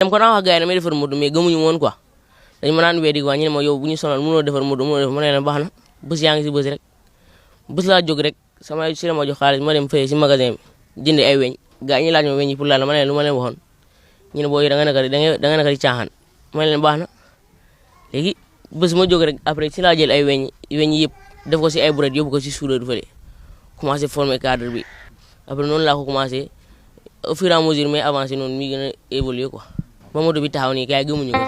dem ko naa wax gars yi damay defar moto mais gëmuñu woon quoi dañ ma naan weddi quoi ñu ne ma yow bu ñu sonal mënoo defar moto mënoo defar ma ne leen baax na bés yaa ngi si bés rek bés laa jóg rek sama si la ma jox xaalis ma dem fay si magasin bi jënd ay weñ gars yi ñu laaj ma weñ yi pour laal ma ne leen lu ma leen waxoon ñu ne boo da nga nekk di caaxaan ma ne leen baax na léegi bés ma jóg rek après si laa jël ay weñ yëpp def ko si ay brouette yóbbu ko si soudeur fële commencé former cadre bi après noonu laa ko commencé au fur et à mesure mais avancé noonu mi gën a évoluer quoi ba moto bi taxaw nii gars yi gëmuñu ko.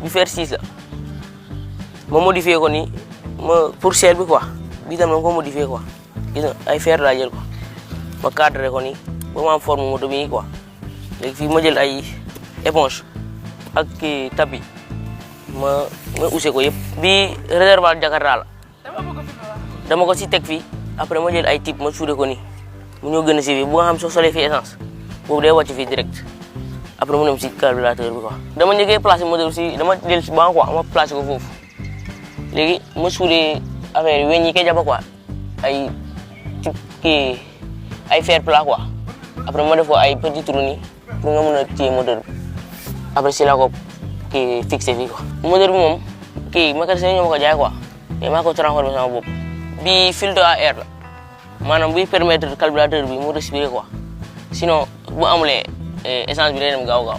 Fer 6 la ma modifié ko ni ma pour chair bi quoi bi tam na ko modifié quoi gis nga ay fer laa jël quoi ma cadré ko ni ba ma am forme moto bi quoi léegi fii ma jël ay éponge ak kii tapis ma usé ko yëpp bi réservoir Jakarta la dama ko si teg fii après ma jël ay type ma soudé ko ni mu ñoo gën a si fii bu nga xam soo solee fii essence boobu day wàcc fii direct après mu dem si carburateur bi quoi dama njëkkee placé moteur si dama jël si banc quoi ma placé ko foofu léegi ma soudé affaire yi weñ yi koy jàpp quoi ay ci kii ay fer plat quoi après ma def ko ay petit trou nii pour nga mën a téye moteur bi après si la ko kii fixé fii quoi. moteur bi moom kii mécanicien ñoo ma ko jaay quoi mais maa ko transformé sama bopp bi filtre à air la maanaam buy permettre carburateur bi mu respirer quoi sinon bu amulee essence bi day dem gaaw gaaw.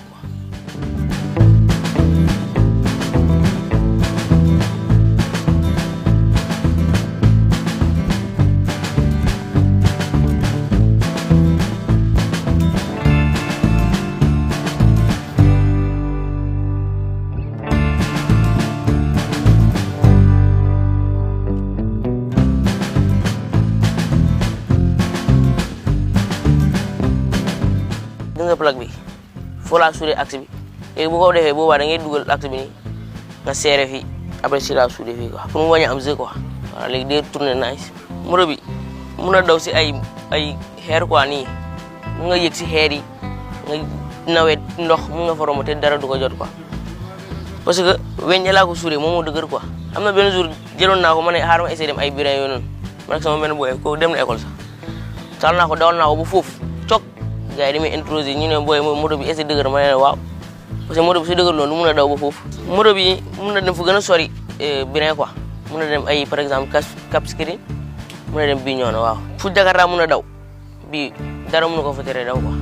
nga plaque bi foo laa soudé axe bi léegi bu ko defee boobaa da ngay dugal axe bi nii nga serré fii après si laa soudé fii quoi pour mu bañ a am jeu quoi voilà léegi day tourné nice. moto bi mun a daw si ay xeer quoi nii mun nga yëg si xeer yi nga nawet ndox mun nga fa romb te dara du ko jot quoi parce que weñ laa ko soudé moom moo dëgër quoi. am na benn jour jëloon naa ko ma ne xaaral ma essayé dem ay birin yooyu noonu man ak sama benn boy ko dem na école sax taal naa ko dawal naa ko bu foofu cok gars yi dañuy introsé ñu ne booy moto bi est-ce que dëgër ma ne waaw parce que moto bi su dëgër loolu mun a daw ba foofu. moto bi mun na dem fu gën a sori Birin quoi mun na dem ay par exemple Cap Skirring mun na dem Bignona waaw fu Jakarta mun a daw bi dara mun na ko fa tere daw quoi.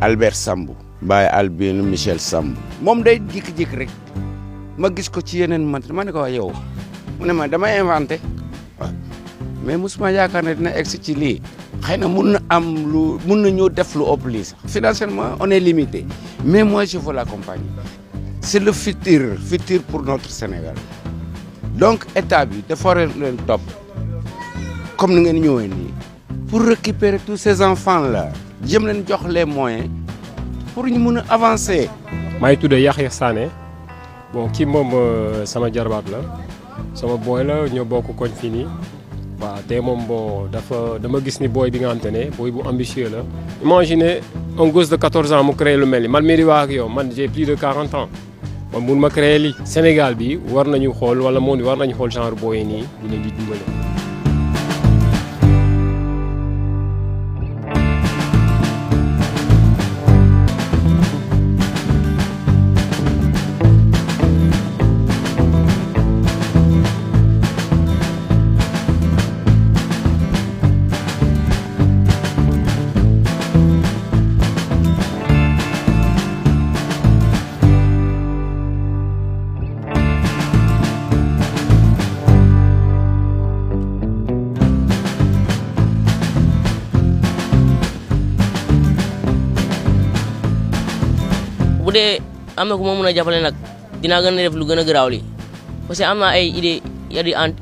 Albert Sambou Baye Albin Michel Sambou moom day jékki-jékki rek ma gis ko ci yeneen man ma ne ko yow mu ne ma dama inventé waaw mais mosuma yaakaar ne dina egg ci lii xëy na mun na ñëw def lu ëpp lii sax financièrement on est limité mais moi je veux l'accompagner c'est le futur pour notre Sénégal donc état bi dafa war leen topp comme ni ngeen ñëwee nii pour récupérer tous ces enfants là jëm leen jox les moyens pour ñu mun a avancer. maa ngi tudd Yaxya Sané bon kii moom sama jarbaat la sama booy la ñoo bokk koñ fii nii waaw te moom bon dama gis ni booy bi nga xamante ne booy bu ambitieux la. imaginez un gosse de 14 ans mu créé lu mel ni man mii di wax ak yow man j'ai plus de 40 ans kon mun ma créer li Sénégal bi war nañu xool wala monde bi war nañu xool genre booy nii di leen di dimbale. bu dee am na ku ma mën a jàppale nag dinaa gën a def lu gën a garaaw li parce que am naa ay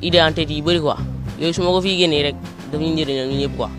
idée en tête yu bëri quoi yooyu su ma ko fii génnee rek daf ñu njëriñal ñu ñëpp quoi.